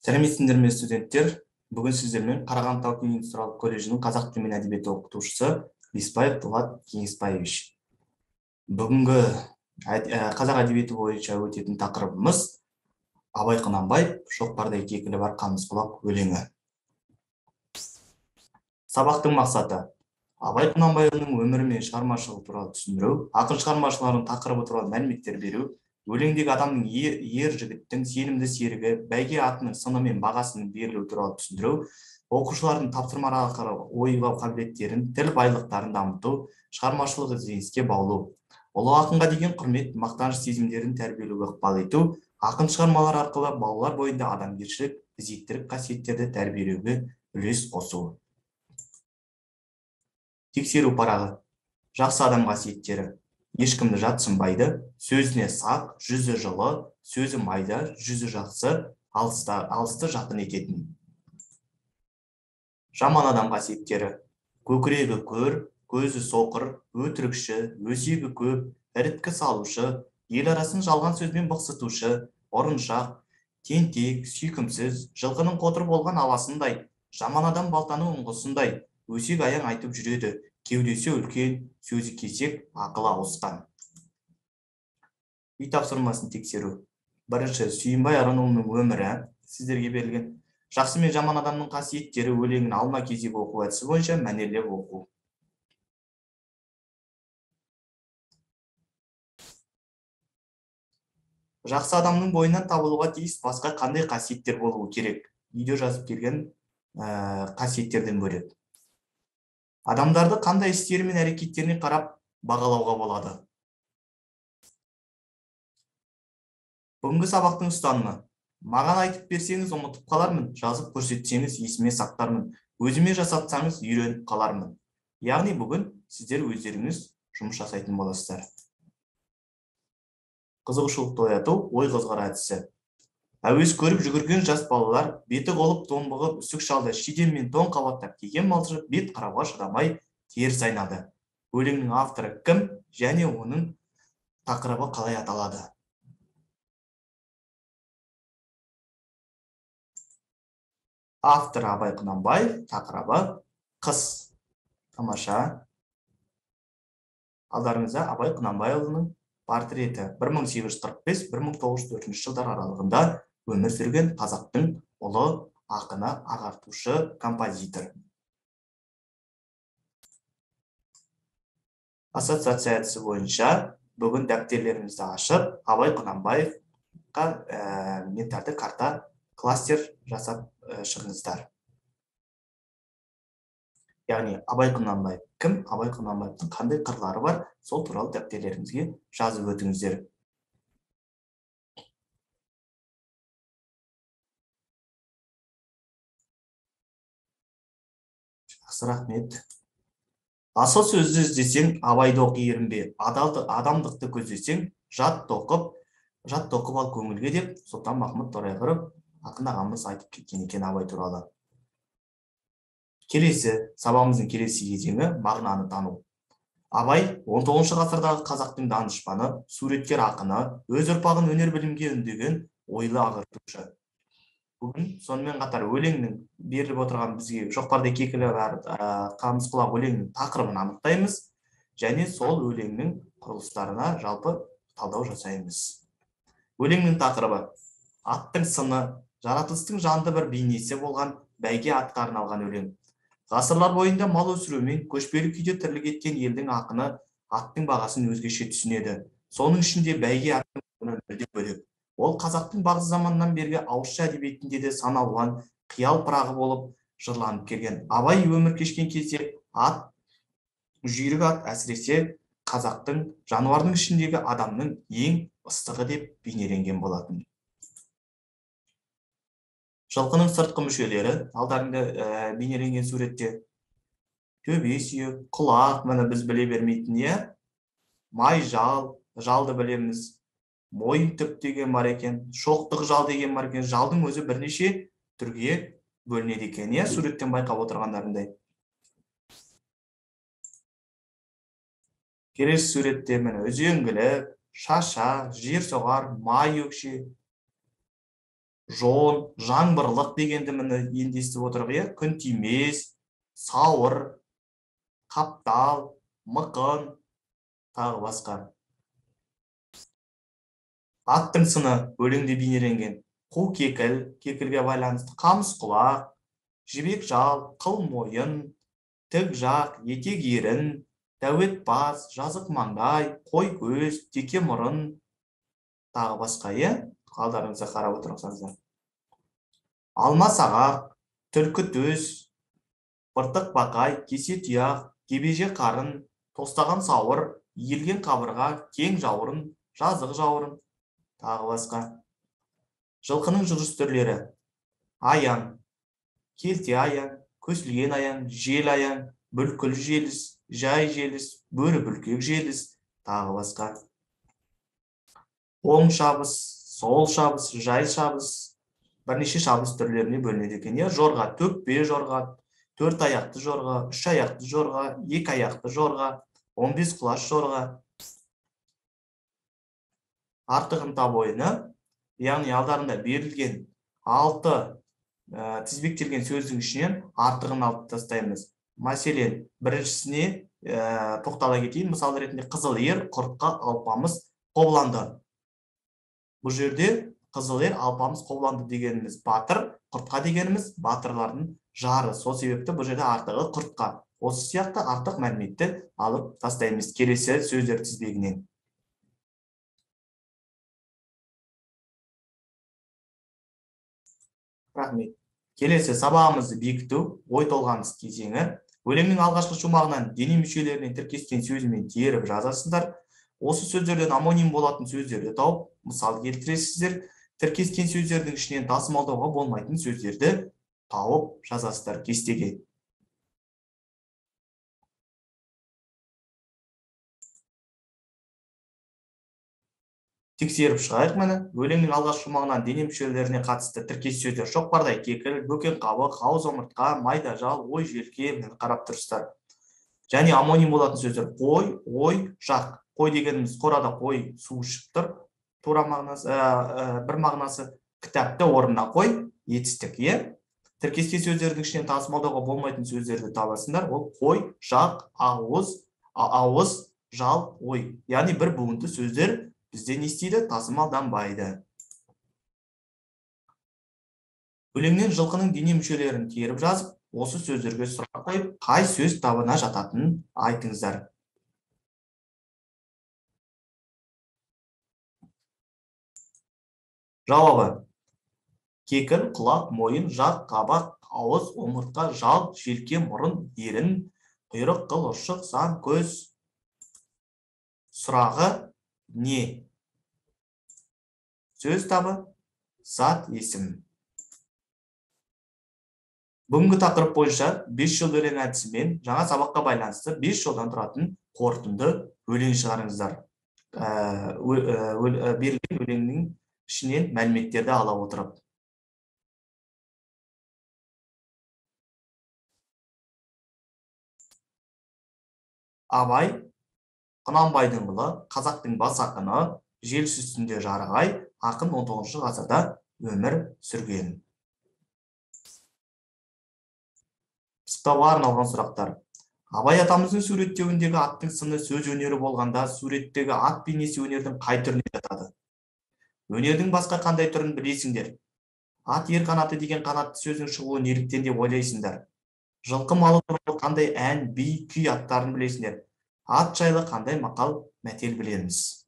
Сәлеметсіңдер ме, студенттер? Бүгін сіздермен Қарағанды тау-кен индустриялық колледжінің қазақ тілі мен әдебиеті оқытушысы Беспаев Дулат Кеңесбаевич. Бүгінгі қазақ әдебиеті бойынша өтетін тақырыбымыз Абай Құнанбаев «Шоқпардай кекілі бар қамыс құлақ» өлеңі. Сабақтың мақсаты: Абай Құнанбайұлының өмірі мен шығармашылығы туралы түсіндіру, ақын шығармашылығының тақырыбы туралы мәліметтер беру, өлеңдегі адамның ер жігіттің сенімді серігі, бәйге атының сыны мен бағасының берілуі туралы түсіндіру, оқушылардың тапсырмалар арқылы ойлау қабілеттерін, тіл байлықтарын дамыту, шығармашылық ізденіске баулу, ұлы ақынға деген құрмет, мақтаныш сезімдерін тәрбиелеуге ықпал ету, ақын шығармалары арқылы балалар бойында адамгершілік, ізеттілік қасиеттерді тәрбиелеуге үлес қосу. Тексеру парағы. Жақсы адам қасиеттері. Ешкімді жатсынбайды, сөзіне сақ, жүзі жылы, сөзі майда, жүзі жақсы, алысты жақын ететін. Жаман адам қасиеттері. Көкірегі көр, көзі соқыр, өтірікші, өсегі көп, іріткі салушы, ел арасын жалған сөзбен бықсытушы, ұрыншақ, тентек, сүйкімсіз, жылқының қотыр болған аласындай, жаман адам балтаның ұңғысындай, өсек аяң айтып жүреді, кеудесі үлкен, сөзі кесек, ақылы ауысқан. Үй тапсырмасын тексеру. Бірінші, Сүйінбай Аронұлының өмірі, сіздерге берілген жақсы мен жаман адамның қасиеттері өлеңін алма кезек оқу әдісі бойынша мәнерлеп оқу. Жақсы адамның бойынан табылуға тиіс басқа қандай қасиеттер болуы керек? Үйде жазып келген қасиеттерден бөлек. Адамдарды қандай істері мен әрекеттеріне қарап бағалауға болады? Бүгінгі сабақтың ұстанымы. Маған айтып берсеңіз ұмытып қалармын, жазып көрсетсеңіз есіме сақтармын, өзіме жасатсаңыз үйреніп қалармын. Яғни бүгін сіздер өздеріңіз жұмыс жасайтын боласыздар. Қызығушылықты ояту, ой қозғар әдісі. Әуес көріп жүгірген жас балалар, беті қолып томбығып, үсік шалды, шидем мен тоң қабаттап киген малжып, бет қарауға шыдамай теріс айналды. Өлеңнің авторы кім және оның тақырыбы қалай аталады? Авторы Абай Құнанбаев, тақырыбы қыс. Тамаша. Алдарыңызда Абай Құнанбайұлының портреті. 1845-1904 жылдар аралығында өмір сүрген қазақтың ұлы ақыны, ағартушы, композитор. Ассоциация әдісі бойынша бүгін дәптерлерімізді ашып, Абай Құнанбаевқа ментальды карта кластер жасап шығыңыздар. Яғни Абай Құнанбаев кім, Абай Құнанбаевтың қандай қырлары бар, сол туралы дәптерлеріңізге жазып өтіңіздер. Жақсы, рахмет. Асыл сөзді іздесең, Абайды оқи ерінбе, адамдықты көздесең, жат тоқып ал көңілге деп Сұлтан Махмұт Торайғыров ақын ағамыз айтып кеткен екен Абай туралы. Келесі, сабағымыздың келесі кезеңі мағынаны тану. Абай 19 ғасырдағы қазақтың данышпаны, суреткер ақыны, өз ұрпағын өнер білімге үндеген ойлы ағартушы. Бүгін сонымен қатар өлеңнің беріліп отырған бізге шоқпардай кекілі бар қамыс құлақ өлеңнің тақырыбын анықтаймыз және сол өлеңнің құрылыстарына жалпы талдау жасаймыз. Өлеңнің тақырыбы аттың сыны, жаратылыстың жанды бір бейнесі болған бәйге атқа арналған өлең. Ғасырлар бойында мал өсірумен көшпелі күйде тірлік еткен елдің ақыны аттың бағасын өзгеше түсінеді. Соның ішінде бәйге аттың құны бірде бөлек. Ол қазақтың бағзы заманнан бергі ауызша әдебиетінде де сан алуан қиял пырағы болып жырланып келген. Абай өмір кешкен кезде ат, жүйрік ат әсіресе қазақтың жануардың ішіндегі адамның ең ыстығы деп бейнеленген болатын. Жылқының сыртқы мүшелері алдарында бейнеленген суретте төбе сүйек, құлақ, міне біз біле бермейтін, иә? Май жал, жалды білеміз. Мойын түп деген бар екен, шоқтық жал деген бар екен. Жалдың өзі бірнеше түрге бөлінеді екен, иә, суреттен байқап отырғандарындай. Келесі суретте міне үзеңгілік, шаша, жер соғар, май өкше, Жон, жаңбырлық дегенді міне енді естіп отырық, иә? Күн тимес, сауыр, қаптал, мықын, тағы басқа. Аттың сыны өлеңде бейнеленген. Қу кекіл, кекілге байланысты, қамыс құлақ, жібек жал, қыл мойын, тік жақ, етек ерін, дәует бас, жазық маңдай, қой көз, теке мұрын, тағы басқа, иә? Алдарыңызда қарап отырсаңыздар. Алма сағақ, түлкі төс, быртық бақай, кесе тұяқ, кебеже қарын, тостаған сауыр, иілген қабырға, кең жауырын, жазық жауырын, тағы басқа. Жылқының жүріс түрлері: аяң, келте аяң, көсілген аяң, жел аяң, бүлкіл желіс, жай желіс, бөрі бүлкек желіс, тағы басқа. Оң шабыс, сол шабыс, жай шабыс, бірнеше шабыс түрлеріне бөлінеді екен. Жорға, төкпе жорға, төрт аяқты жорға, үш аяқты жорға, екі аяқты жорға, 15 құлаш жорға. Артығын тап ойыны, яғни алдарында берілген 6 тізбектелген сөздің ішінен артығын алып тастаймыз. Мәселен, біріншісіне тоқтала кетейін. Мысал ретінде қызыл ер, құртқа, алпамыс, қобыланды. Бұл жерде қызыл ер, алпамыс, қобыланды дегеніміз батыр, құртқа дегеніміз батырлардың жары. Сол себепті бұл жерде артығы құртқа. Осы сияқты артық мәліметті алып тастаймыз келесі сөздер тізбегінен. Рахмет. Келесі сабағымызды бекіту, ой толғаныс кезеңі. Өлеңнің алғашқы шумағынан дене мүшелерінен тіркескен сөзімен теріп жазасыздар. Осы сөздерден омоним болатын сөздерді тауып, мысал келтіресіздер. Тіркескен сөздердің ішінен тасымалдауға болмайтын сөздерді тауып жазасыздар кестеге. Тексеріп шығайық міне. Өлеңнің алғашқы шумағынан дене мүшелеріне қатысты тіркес сөздер: шоқпардай кекіл, бөкен қабық, ауыз омыртқа, майда жал, ой желке, міне қарап тұрсыздар. Және омоним болатын сөздер: қой, ой, жақ. Қой дегеніміз қорада қой су ішіп тұр, тура мағынасы, бір мағынасы. Кітапты орнына қой, етістік, иә? Тіркескен сөздердің ішінен тасымалдауға болмайтын сөздерді табасыңдар. Ол қой, жақ, ауыз, ауыз, жал, ой. Яғни бір буынды сөздер бізде не істейді? Тасымалданбайды. Өлеңнен жылқының дене мүшелерін теріп жазып, осы сөздерге сұрақ қойып, қай сөз табына жататынын айтыңыздар. Жауабы: кекіл, құлақ, мойын, жақ, қабақ, ауыз, омыртқа, жал, желке, мұрын, ерін, құйрық, қыл, ұршық, сан, көз. Сұрағы не? Сөз табы зат есім. Бүгінгі тақырып бойынша 5 жол өлең әдісімен жаңа сабаққа байланысты 5 жолдан тұратын қорытынды өлең шығарыңыздар. Берілген өлеңнің ішінен мәліметтерді ала отырып. Абай Құнанбайдың ұлы, қазақтың бас ақыны, желіс үстінде жарық ай, ақын 19 ғасырда өмір сүрген. Пысықтауға арналған сұрақтар. Абай атамыздың суреттеуіндегі аттың сыны сөз өнері болғанда, суреттегі ат бейнесі өнердің қай түріне жатады? Өнердің басқа қандай түрін білесіңдер? Ат ер қанаты деген қанатты сөздің шығуы неліктен деп ойлайсыңдар? Жылқы малы туралы қандай ән, би, күй аттарын білесіңдер? Ат жайлы қандай мақал мәтел білеміз?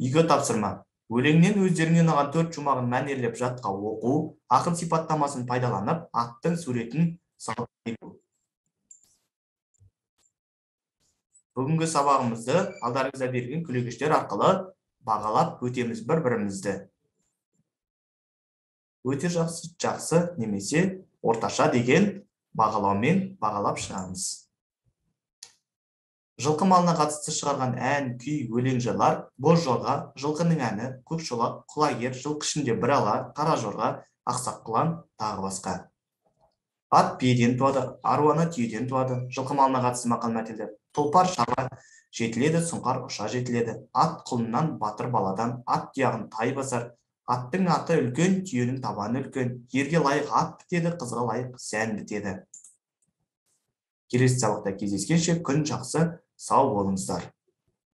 Үйге тапсырма. Өлеңнен өздеріңе ұнаған 4 шумағын мәнерлеп жатқа оқу, ақын сипаттамасын пайдаланып, аттың суретін салып келу. Бүгінгі сабағымызды алдарыңызда берілген күлегештер арқылы бағалап өтеміз бір-бірімізді. Өте жақсы, жақсы немесе орташа деген бағалаумен бағалап шығамыз. Жылқы малына қатысты шығарған ән, күй, өлең жырлар: боз жорға, жылқының әні, көк шолақ, құлагер, жылқы ішінде бір ала, қара жорға, ақсақ құлан, тағы басқа. Ат биеден туады, аруана түйеден туады. Жылқы малына қатысты мақал мәтелдер: тұлпар шаба Жетіледі сұңқар, ұша жетіледі. Ат құлыннан, батыр баладан, ат тұяғын тай басар. Аттың аты үлкен, түйенің табаны үлкен. Ерге лайық ат бітеді, қызға лайық сән бітеді. Келесі сабақта кездескенше, күн жақсы, сау болыңыздар.